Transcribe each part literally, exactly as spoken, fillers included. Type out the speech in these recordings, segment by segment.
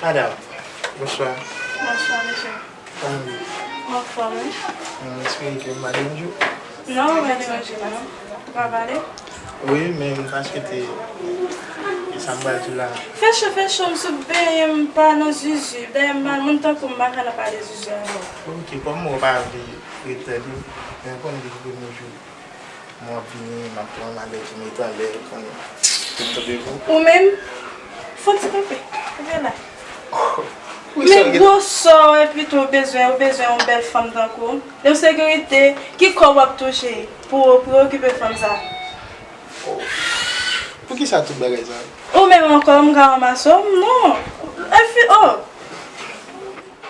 Madanm, bonswa. Bonswa, mesye. Kòman w ye? M anfòm, wi. M espere ke m pa deranje w. Non, ou pa deranje, non. Ou ka pale? Wi, men m pa swete e sa m pral di w la. Fè cho, fè cho, m sot benyen, m pa nan zuzu. Dayè, m pa, moun tankou m pa ka nan pale zuzu avè w. Ok, kòm ou pa vle ret tande, men w konnen depi premye jou. Mwen ap vini, m ap pran malèt, m met anlè, konnen. Tout tande pou. Ou menm, fò ti kanpe. Kanpe la. Men gwo sò, epi tou, ou bezwen, ou bezwen yon bèl fanm tankou w. Yon sekirite, ki kòb w ap touche pou, pou okipe fanm sa? Oh. Poukisa tout bagay sa? Ou menm ankò, m ka ranmase w? Non. Epi, oh.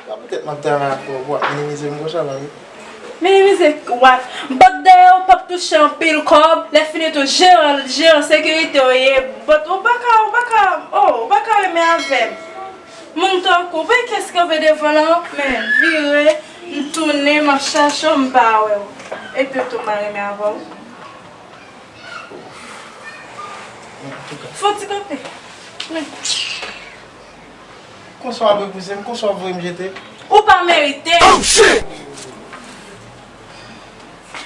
Sa poutèt m ap travay avè w, w ap minimize m konsa la, wi. Minimize what? But dayè ou p ap touche anpil kòb, lè fini tou jeran, jeran sekirite w ye, but ou pa ka, ou pa ka, oh, ou pa ka renmen avè m. Moun tankou w, pa gen kès kanpe devan lan, men vire, m tounen, m ap chache w, m pa wè w. Epi tou m pa renmen avè w. Antouka. Fò ti kanpe. Men. Konsa w ap repouse m, konsa w ap voye m jete. Ou pa merite. Oh, shit!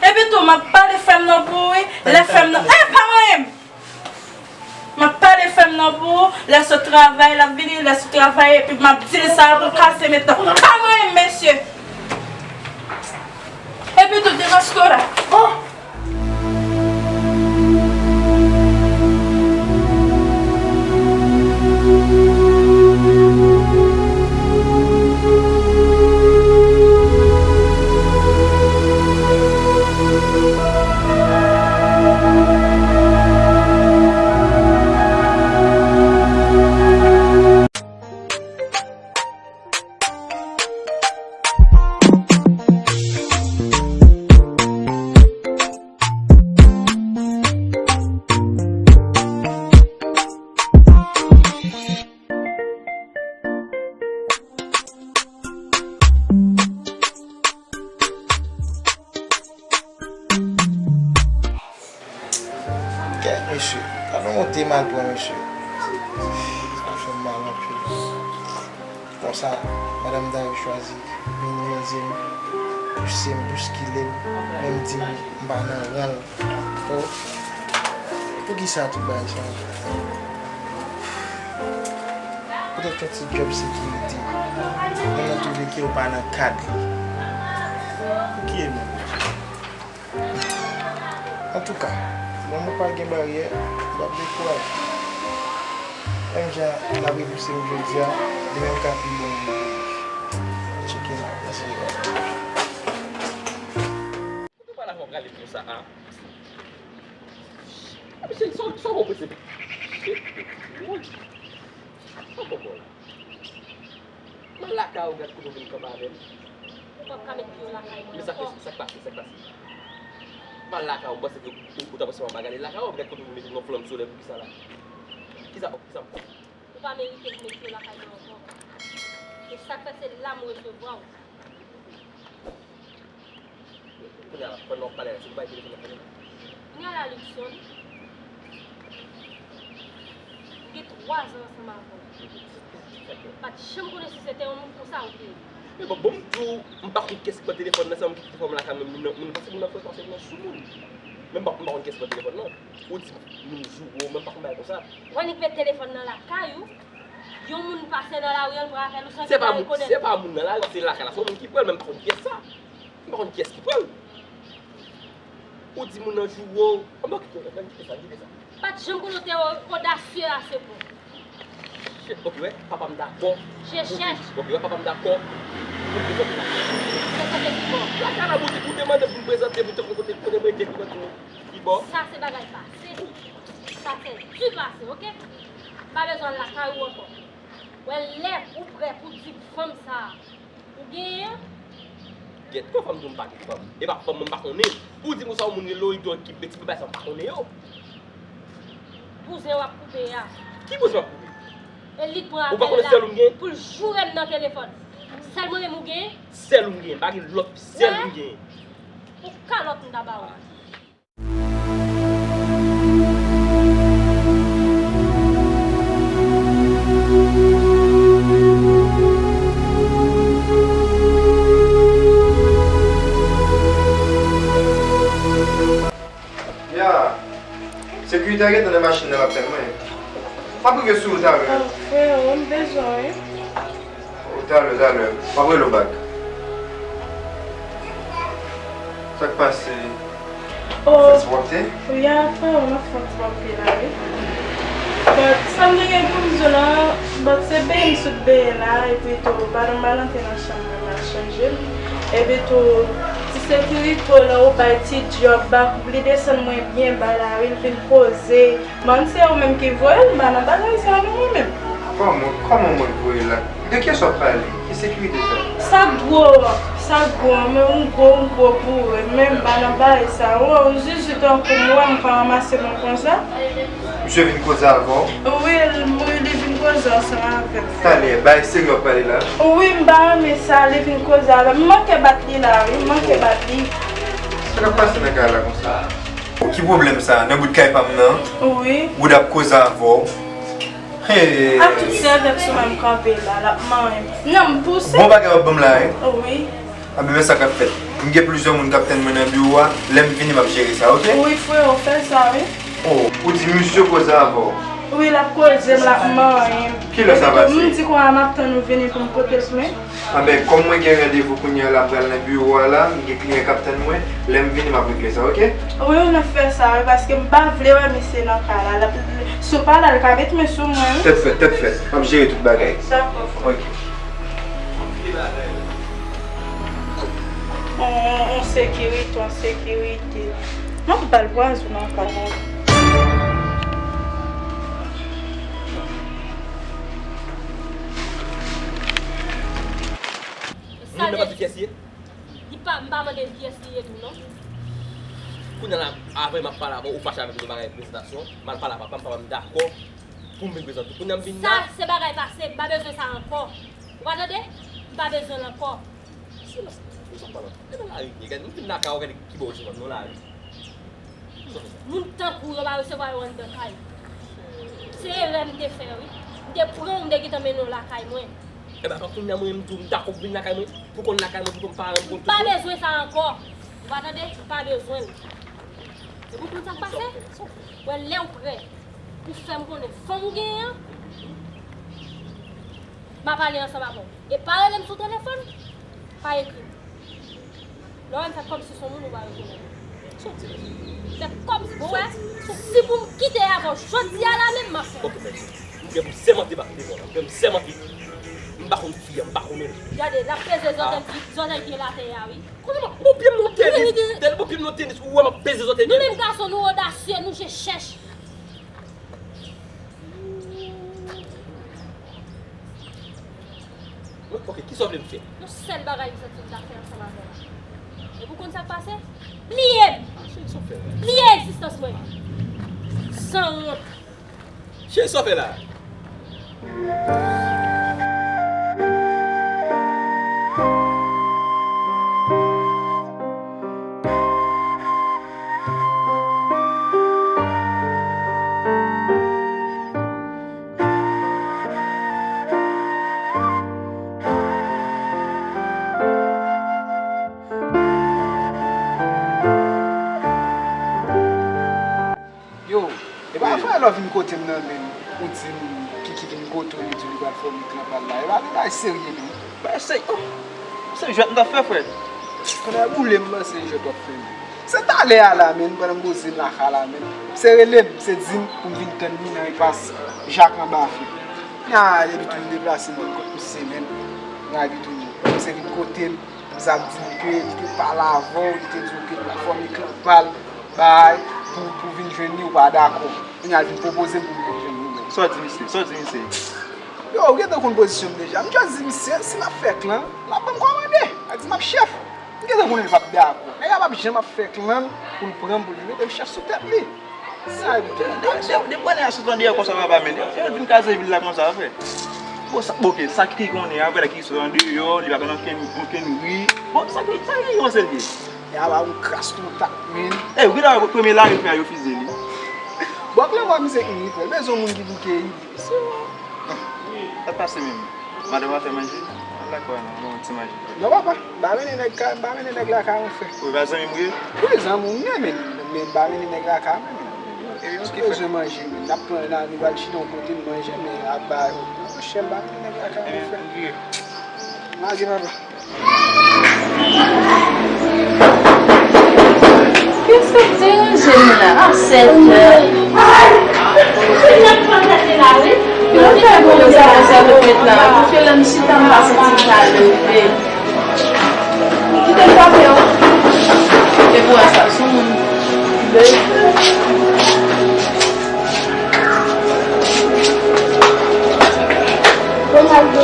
Epi tou, m ap pale frè m nan pou ou, wi. Lè frè m nan, eh, pa manyen m! M ap pale frè m nan pou ou, lè sot travay, l ap vini, lè sot travay, epi m ap di l sa pou l kase men tan. Pa manyen m, mesye! Epi tou, demaske w la. Oh! Kèt, mesye. Gade yon te mal pran, mesye. Sa fè m mal anpil. Konsa, madanm ta yo chwazi minimize m, pouse m, bouskile m, menm di m m pa nan ran l. Oh, poukisa tout bagay sa? Poutèt yon ti djòb sekirite, moun nan twouve ke w pa nan kad li. Pou ki e menm? Antouka, lanmou pa gen baryè, m p ap dekouraje. Menm jan l ap repouse m jodi a, demen m ka pi bon. Tcheke m ap pase yo. Ou pale avè w prale konsa a? A, mesye, sa, sa w prese. Shit, woy. Sa w poko la? M al lakay ou, gad kote w vin kanpe avè m. Ou p ap ka met pye w lakay mwen ankò. Men sa k pase, sa k pase, sa k pase? M al lakay ou, m panse ke ou, ou ta panse m ap gade lakay ou, gad kote w vin mete m nan flanm solèy, poukisa la? Kisa, kisa m fè? Ou pa merite pou met pye w lakay mwen ankò. E sa k fè se la m resevwa w. Kounye a, pandan w ap pale la, se pou bay telefòn nan konnen. Kounye a la, Luckson, m gen twa zan ansanm avè w. M pa t janm konnen si se te yon moun konsa ou te ye. Men bon, bon, m di w, m pa konn kiyès ki pran telefòn nan, se yon moun ki kite telefòn nan lakay mwen, moun nan, moun, paske moun nan frekans, se yon soumoun. Men m pa, m pa konn kiyès ki pran telefòn nan. Ou di moun joure w, men m pa konn bagay konsa. Ou annik met telefòn nan lakay ou, yon moun pase nan lari an, l pran afè l, ou santi l pa rekonèt. Se pa moun nan lari, se lakay la, se yon moun ki pran l, men m pa konn kiyès sa. M pa konn kiyès ki pran l. Ou di moun nan joure w, anben, kite sa, kite sa. Pa t janm konnen w te odasye ase pou. Shit, ok, wè, papa m dakò. Je cherche. Ok, wè, papa m dakò. Ou prezante lakay. Prezante ki bò? Lakay la, ou di, ou demande pou m prezante, pou te konn kote, kote mwen ye, ki bò. Sa se bagay pase. Sa se du passé, ok? M pa bezwen al lakay ou ankò. Wè, lè ou prè pou di fanm sa a, ou genyen? Gèt, kòman fanm di w m pa gen fanm? E pa fanm mwen, m pa konnen. Ou di m konsa, yon moun rele w, li di w ki betiz, bagay sa, m pa konnen yo. Bouzen w ap koupe a. Ki bouzen w ap koupe? E li t pran afè l la pou l joure m nan telefòn. Sèl mwen menm ou genyen? Sèl ou m genyen, m pa gen lòt, sèl ou m genyen. Yon kalòt m ta ba w. Machin nan l ap tann mwen. M ap rive sou ou talè. Oh, freo, m bezwen w wi. Oh, talè, talè. M ap rele w back. Sa k pase? Oh, w ap fè yon ti pwote? Wi, a freo, m ap fè yon ti pwote la, wi. But, sa m te gen pou m di w la, but se beny m sot beny la, epi tou, madanm Valentin nan chanm mwen, m al chanje l. Epi tou, ti sekirite w la, ou bay ti djòb back, li desann mwen byen ba la, wi, l vin poze. Bon, se ou menm ki voye l, m pa nan bagay sa non, mwen menm. Kòman, kòman mwen k voye l la? De kiyès w ap pale? Ki sekirite sa? Sa gwo, sa gwo, men yon gwo, yon gwo boure, men m pa nan bagay sa. Ou wè, yon zuzu tankou m, ou wè m ka ranmase mwen konsa? Misye vin koze avè w? Wi, l, wi, li vin koze ansanm avè m. Talè, bagay serye w ap pale la? Wi, m pa renmen sa, li vin koze avè m. M manke bat li la, wi, m manke bat li. Sa k ap pase nan kay la konsa? Ki pwoblèm sa? Nan bout kay pa m nan? Wi. Wood ap koze avè w. Hey. Ak tout sèvèt sou mwen m kanpe la, l ap manyen m. Non, m pouse. Bon bagay w ap ban m la, wi. Wi. Anben, men sa k ap fèt. M gen plizyè moun k ap tann mwen nan biwo a. Lè m vini, m ap jere sa, oke? Wi, freo, fè sa, wi. Oh, ou di misye koze avè w? Wi, l ap koze m, l ap manyen m. Kilè sa pase? M di konsa m ap tann ou vini pou m pote l pou mwen. Anben, kòm mwen gen randevou kounye a la, m pral nan biwo a la, m gen kliyan k ap tann mwen, lè m vini, m ap regle sa, oke? Wi, ou nan fè sa, wi, paske m pa vle wè misye nan kay la. L ap, si w pa la, l ka met men sou mwen, wi. Tèt frèt, tèt frèt. M ap jere tout bagay. Dakò, frè. Oke. On, on, on sekirite, on sekirite. M ap ba l pwazon nan kay la. Moun nan pa di kiyès li ye? Li pa, m pa mande l kiyès li ye tou non. Kounye a la, avan m ap pale avè w, ou fache avè m sou bagay prezantasyon. M al pale a papa m, papa m dakò pou m vin prezante w. Kounye a m vin la. Sa se bagay pase, m pa bezwen sa ankò. Ou pa tande? M pa bezwen l ankò. Silans, nou sa pale. E nan lari, gade, nou vin lakay ou, gade ki bò w soti, nan lari. Moun tankou w yo pa resevwa yo anndan kay. Se erè m te fè, wi. M te pran w, m te gentan mennen w lakay mwen. Enben, ankò kounye a mwen, m di w, m dakò pou vin lakay mwen, pou konn lakay mwen, pou konn paran m, pou konn tout moun. M pa bezwen sa ankò. Ou pa tande? M pa bezwen l. Epi w konn sa k pase? Wè, lè w prè pou fè m konnen fanm ou genyen an, m a pale ansanm avè w. E pa rele m sou telefòn, pa ekri m. Lè w wè m fè kòmsi se yon moun ou pa rekonèt. Fè kòmsi, bon, wè, si pou m kite avè w jodi a la menm, m ap fè. Ok, mèsi. M gen pou m sèmante bak devan la. M gen pou m sèmante. M pa konn fi a, m pa konnen l. Gade, l ap peze zòtèy, zòtèy pye l atè a, wi. Konnen m ap bon pye m nan tenis. Tèl bon pye m nan tenis, ou wè m ap peze zòtèy pye m. Nou menm gason, nou odasye, nou je chèch. Ok, kisa w vle m fè? Yon sèl bagay m santi m ta fè ansanm avè w. Epi w konn sa k pase? Bliye m! Bliye egzistans mwen! Sanwont! Cheri, sa w fè la? Yo, e pa vre lè w vin kote m nan menm, ou di m Kiki vin kote w, li di w li pral fè w met nan bal la. E pa de bagay serye menm. Bagay serye, oh, se jwèt m t ap fè, frè. Kounye a boule m panse se jwèt w ap fè menm. Se talè a la menm, pandan m poze m lakay la menm, se rele m, se di m pou m vin tann li nan enpas Jak anba fil. Kounye a depi tou m deplase m vin kot misye menm. Kounye a depi tou misye vin kote m. Sa ap di m ke li te pale avè w, li te di w ke l ap fòme klan pa l, bay, pou, pou vin jwenn li, ou pa dakò. Kounye a l vin pwopoze m pou m vin jwenn li menm. Sa w di misye? Sa w di misye? Yo, ou gentan konn pozisyon m deja. M just di misye, si m ap fè klan, l ap ban m kòmande. Sa di m ap chèf. M gentan konnen l p ap dakò. Nèg la p ap janm ap fè klan pou l pran m, pou l vin mete m chèf sou tèt li. Sa e pou tèt. Depi, depi, depi nèg la sot andeyò konsa papa, men yo vin kraze vil la konsa, frè. Bon, sa, bon, ok, sa ki konnen, apre la ki sot andeyò, li pa konn okenn, okenn ri. Bon, sa ki, sa ki kòmanse l ye? Ya ba yon kras kontak, men. E wi, la, premye lari, frè, yo fize li. Bon, klèman, misye ki ri, frè. Bezwen moun ki bouke ri. Sa pase menm. Madanm ap fè manje? Al lakay non, bon, ti manje. Non, papa, m pa mennen nèg ka, m pa mennen nèg lakay mwen, frè. Ou pa zanmi m ou ye? Wi, zanmi w m ye, men, men m pa mennen nèg lakay mwen, men. Ki fè? Bezwen manje, men n ap pran la, nou pral chita yon kote, n manje, men ap ba yo. Monchè, m pa konn nèg lakay mwen, frè. Magi, papa. Kisa k deranje nou la? A sèt è. Yo fè bon sa, sa nou met la. Paske lè m chita, m pa santi m ka leve. Kite l frape w. E pou wè sa, sou moun. Ronaldo.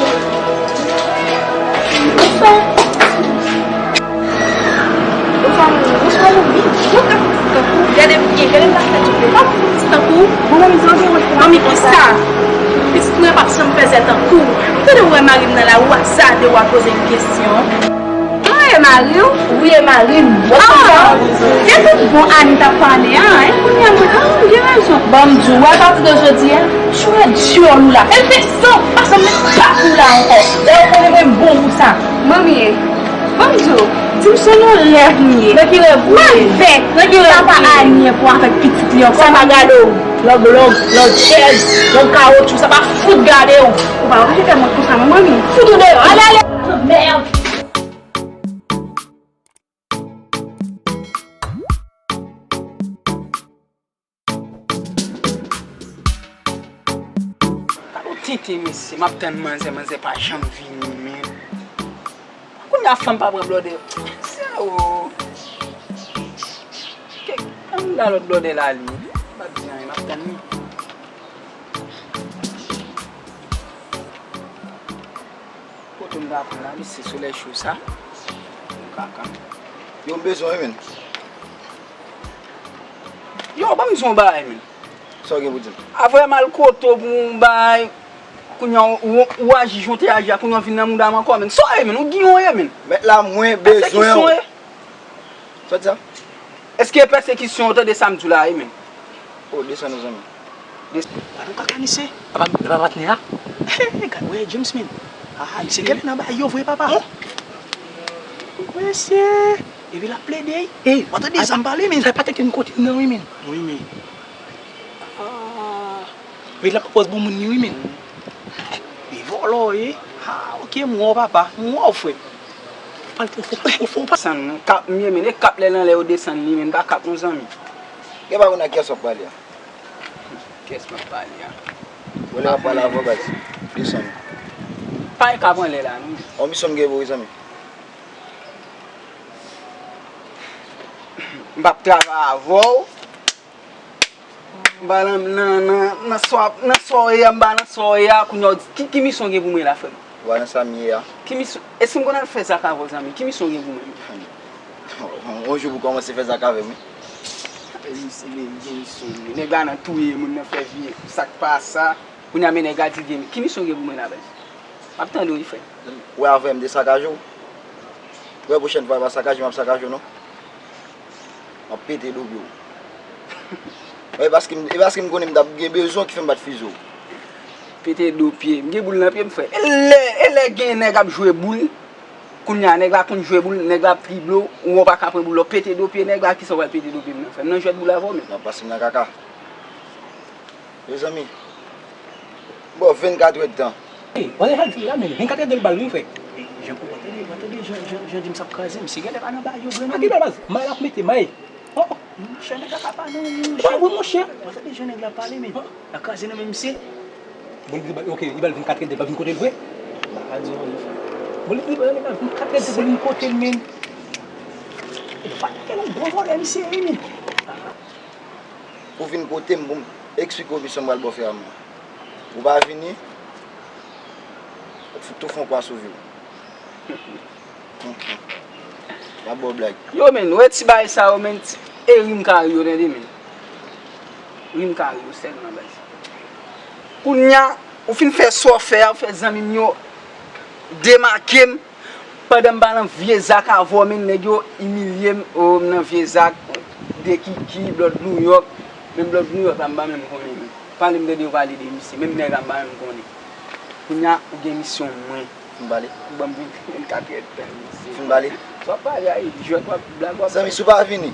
Gade byen, gade m pa fè tout yo. Pa pou pitit tankou. Manmi konsa. Pitit mwen p ap janm fè zè tankou. Ou tande w wè mari m nan lari w, w ap zade w ap poze m kesyon. Mwen e mari w? Wi, e mari m. W ap konn sa? Se tout bon Annie t ap pale a, e kounye a mwen, a, m gen rezon. Ban m di w, apati de jodi a, jwèt dyòl ou la, e fè san, pa janm met pa pou la ankò. Dayè, ou konnen mwen bon pou sa. Manmi, ban m di w, di m se nan rèv m ye. Nan ki rèv ou ye? Nan ki rèv ou ye? Sa pa Annie pou avèk pitit li ankò. Sa pa gade w. Lang, lang, lang chèz, lang kawotchou, sa pa fout gade w. Ou pa oblije fè mwen konsa non, manmi. Fout ou deyò, ale, ale. Mèd. Gad yon tenten, mesye, m ap tann manzè, manzè pa janm vini, men. Kounye a fanm pa pran blòdè. Sa o. Kèk, ann ba lòt blòdè la li. M ap di anyen, m ap tann li. Kote m ta pran la, mesye, solèy cho sa. Kaka. Yo, m bezwen wi, men. Yo, ban m di yon bagay, men. Sa w gen pou di m? Apre m al kote w pou yon bagay, kounye a ou, ou, ou aji jan w te aji a, kounye a w vin nan mouda m ankò, men. Sa w ye, men? Ou giyon ye, men. Mèt la, mwen bezwen w. Sa w di sa? Èske e pèsekisyon w tande sa m di w la ye, men? O, desann non, zanmi. Gad yon kaka misye. Papa, papa patnè a? Gad, wè James, men. Ah, misye genlè nan bagay yo vre, papa. Mesye. Epi l ap plede. Ey, w ap tande zam pale, men. Sa pa tèt vin kote m nan, wi, men. Wi, men. Ah. Epi l ap pran pòz bon moun li, wi, men. Li vòlò, wi. Ah, ok, m wè w, papa. M wè w, frè. Ou pa, ou fò, ou fò, ou pa. Desann, kap m ye, men. E kap lè l anlè yo desann li, men. Pa kap non, zanmi. Gen pa konn ak kiyès w ap pale a. Kiyès m ap pale a? Bon, lè w ap pale avè w, baz, desann. Pa gen k ap anlè la, non. On misyon m gen pou ou, zanmi. M p ap travay avè w. M pa nan, nan, nan, nan sa w ap, nan sa w ye a, m pa nan sa w ye a, kounye a w di, ki, ki misyon w gen pou mwen la, frè m? Ou pa nan sa m ye a. Ki misyon, e si m konn al fè zak avè w, zanmi, ki misyon w gen pou mwen? On jou pou kòmanse fè zak avè m, wi. Misye gen, gen misyon, wi. Nèg la nan touye moun nan, fè vye sa k pa sa. Kounye a men nèg la di gen, ki misyon gen pou mwen la, baz? M ap tande w, wi, frè. Ou wè avè m desakaje w? Ou wè pwochèn fwa e pa sakaje m ap sakaje w, non? M ap pete do pye w. E paske m, e paske m konnen m t ap gen bezwen w ki fè m bat fize w. Pete do pye. M gen boul nan pye m, frè. E lè, e lè gen nèg ap jwe boul, kounye a nèg la konn jwe boul, nèg la pli blo, ou wè w pa ka pran boul la, w pete do pye nèg la, kisa w pral pete do pye m nan, frè m? Nan jwèt boul avè w menm? N ap pase m nan kaka. Mezanmi, m ba w vennkat èdtan. Ey, w ale al di la, men vennkat èdtan l ba l wi, frè. Ey, Jean Paul, w tande, w tande jan, jan, jan James ap kraze, misye genlè pa nan bagay yo vre non. A ki baz? May l ap mete, may. Oh, monchè, nèg la pa, pa nan anyen, monchè. Wi, monchè. W tande jan nèg la pale, men. L ap kraze nan men misye. Bon, li di, ok, li ba l vennkat èdtan, li pa vin kote l vre? M pa ka di w anyen, frè. Bon, li di, li ba l vennkat èdtan pou l vin kote l, men. Yo pa teke l yon gwo vòlè, misye, wi, men. Ou vin kote m pou m eksplike w misyon m pral ba w fè a mwen. Ou pa vini, w ap fout tou fè yon kwa sou vi w. M ap ba w blag. Yo, men, wè ti bagay sa yo, men, ti, e ri m ka ri yo, tande, men. Ri m ka ri yo sèlman, baz. Kounye a, ou fin fè sa w fè a, ou fè zanmi m yo demake m. Pandan m pa nan vye zak avè w, men nèg yo imilye m, o, m nan vye zak, de Kiki, Blòd Nouyòk, menm Blòd Nouyòk la m pa menm konnen, men. Pale m tande yo pale de misye, menm nèg la m pa menm konnen. Kounye a, ou gen misyon mwen. Fin pale. Ou ban m vennkat èdtan, misye. Fin pale. Sa w ap pale a, e jwèt w ap, blag w ap fè. Zanmi, si w pa vini,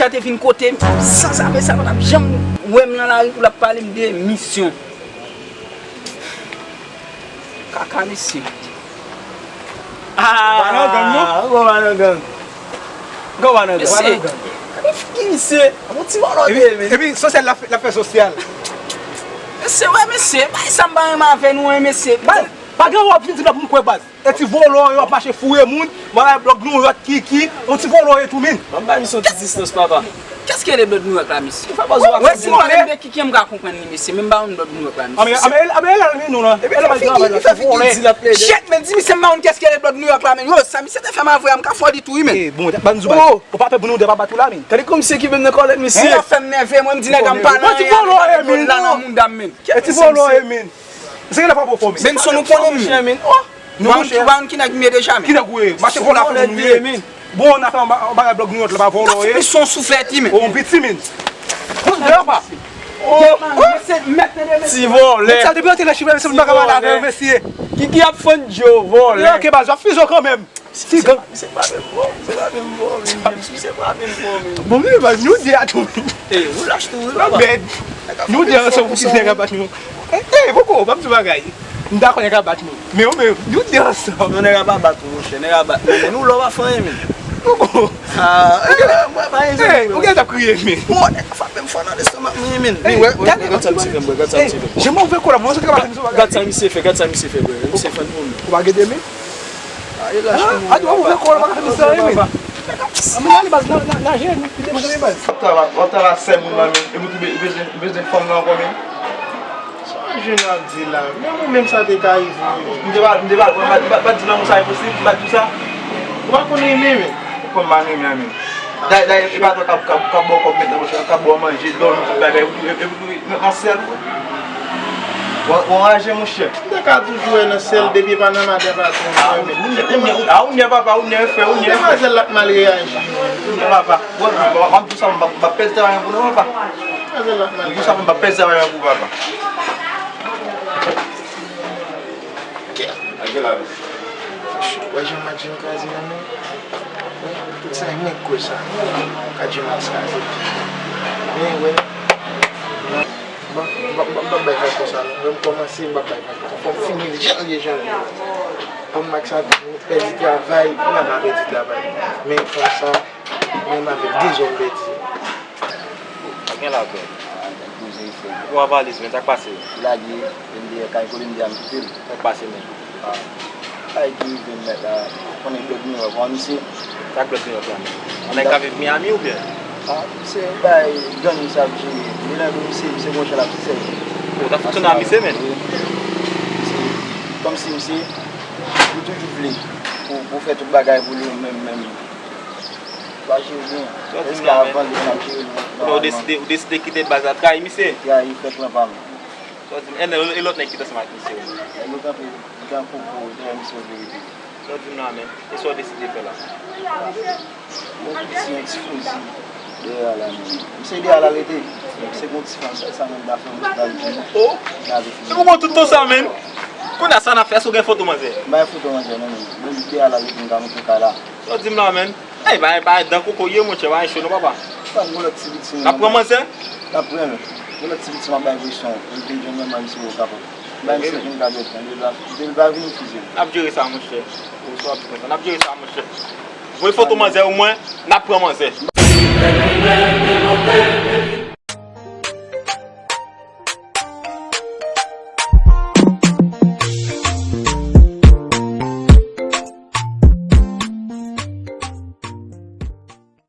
Matcha te vin kote m, sanzave sa pa t ap janm wè m nan lari pou l ap pale m de misyon. Kaka mesye. Ah! Pa nan gang, non? Ou pa nan gang. Ou pa nan gang. Mesye. Ki misye? Bon ti vòlò te ye, men. Epi, sosyal la, la fè sosyal. Mesye, wè, mesye, bay sa m pa renmen avè nou, en, mesye. Baz, pa gen w ap vin di la pou m kwè, baz. E ti vòlò yo ap mache foure moun, bagay blòk nou yo, kiki, yon ti vòlò yo tou, men. Ban m bay misye yon ti distans, papa. Kès ki rele Blood New York la, mesye? Ou fè baz ou ak sa. Wè, si w pale m de kiki, m ka konprann li, mesye, men m pa konn Blood New York la, mesye. Anmè, anmè, anmè, anmè, anmè, nou la. Epi fè figi, fè figi di l ap plede. Shit, men di misye m pa konn kès ki rele Blood New York la, men. Yo, sa misye te fè m avè a, m ka fè w li tou, wi, men. Eh, bon, ban nou bagay. Ou pa pè pou nou de pa bat ou la, men. Tande kòmsi ki menm nan kòlèt, mesye. Nèg ap fè m nève, mwen, m di nèg a m pale, nèg a mete Blood la nan mouda m, men. E ti vòlò, eh, men. Se gen lè pa bon fò, men. Benson, nou konnen, men. Nou monchè. Ou pa konn ki nèg m ye deja, men. Ki nèg ou ye? Mache vòlò a fè moun ye, men. Bon, n a fè yon ba-, yon bagay blòk nou yòt la, pa vòlò ye. Ti son souflèt, men. Oh, yon piti, men. Bon, deyò pa. Oh, oh. Ti vòlè. Sa depi antre nan chifre, mesye, m pa ka pale avè w, mesye. Kiki ap fann djo, vòlè. Ok, baz, w ap fize w kanmenm. Ti gang. Se pa menm bon, se pa menm bon, men. Se pa menm bon, men. Bon, men, baz, nou de a tou. Eh, ou lach tou, wi, papa. Men, nou de ansanm pou ti nèg ap bat nou. Eh, eh, poko, ban m di w bagay. M dakò nèg ap bat nou. Men ou menm, nou de ansanm. Non, nèg ap bat ou, monchè, nèg ap bat nou. Men nou lò pa fè anyen, men. Poko. Ah, eh, mwen pa enjè. Eh, ou gen t ap kriye, men. Bon, nèg ap frape m fò nan lestomak mwen, men. Eh, men, wè, gade, gad sa misye fè, bro, gad sa misye fè. Jan mwen vle kòlè, mwen se ka bat misye bagay. Gad sa misye fè, gad sa misye fè, bro. Misye fè nou, men. Ou pa gede, men? Ah, e lach tou. Ah, ou vle kòlè, ou pa ka fè misye anyen, men. Anmè, ale baz, nan, nan, nan je nou, ki te manje baz. W ap travay, w ap travay sèl moun nan, men. Epi ou bezwen, ou bezwen fanm nan ankò, men. Sa jèn ap di la? Menm ou menm sa te ka rive w. M te pa, m te pa, m pa, m pa, m pa di lanmou sa enposib, m pa di w sa. Ou pa konn renmen, men. Ou konn pa renmen, men. Dayè, dayè, e pa twa k ap, k ap, k ap ba w kòb mentnan, monchè, k ap ba w manje, dòmi, tout bagay, epi, epi, epi, nan sèl, w, w anraje, monchè. M te ka toujou wè nan sèl, depi e pa nan madanm patwon, mwen, men. Ou nyè, ou nyè, papa, ou nyè, frè, ou nyè, frè. Demwazèl la t mal reyaji, mwen. Ou nyè, papa. Bon, bon, bon, m ap di w sa, m p ap, m p ap pèdi travay pou nou, papa. Demwazèl la t mal reyaji. M di w sa, m p ap pèdi travay pou papa. Wè jan Madjim kraze nan men. Tout sa e nèg koz sa. Kadji Max kraze. Men wè. M p ap, m p ap, m p ap bay fè konsa non. Lè m kòmanse, m p ap bay fè konsa. Fò m fini l jan l ye, jan l ye. Kòm Max ap di, nou pèdi travay, nou pa ka pèdi travay. Men konsa, menm avèk de zòn pèdi. Pa gen lapè. Ou a valiz, men sa k pase? Li lage, vin dèyè kay Kolonn de a m kite l. Sa k pase, men? Ah. Kay ki rive m mèt la, konnen Blood New York, wi, misye. Sa k Blood New York la, men? Yon nèg k ap viv Miami oubyen? Ah, se bay gang sa ap jere. Li la, misye, misye gon jan l ap sèvi. Ou t ap fonksyone ak misye, men? Wi. Misye, kòmsi misye, li toujou vle pou, pou fè tout bagay pou li menm, menm. Pa jere byen. Sa w di m la, men? Ou deside, ou deside kite baz la, trayi misye? Trayi frè plan pa m. Sa w di m, e lòt nèg ki t ansanm ak misye yo? Nèg yo kanpe, li kanpe pou dèyè misye an verite. Sa w di m la, men? E sa w deside fè la? Mwen piti eksplozif. Dèyè a la, men. Misye dèyè a la rete. Se gon ti fanm, sa, sa menm pa fè, mwen pa vin. Oh! Lave fini. Se pou bon tout tan sa, men. Kounye a sa n ap fè, èske w gen foto manzè? M pa gen foto manzè, non, men. Men dèyè a la rete, m ka montre w kay la. Sa w di m la, men? Ey, bay, bay, dan koko ye, monchè, bay cho, non, papa. Papa, m gon lòt ti piti, n ap pran manzè? N ap pran l. Gon lòt ti piti, m ap bay presyon. Pou l vin jwenn mwen, mwen, misye yo kapab. Bay misye vin kabèt, men. Li va, li va vin fize. N ap jere sa, monchè. Ou sa w ap di konsa. N ap jere sa, monchè. Voye foto manzè, omwen, n ap pran manzè.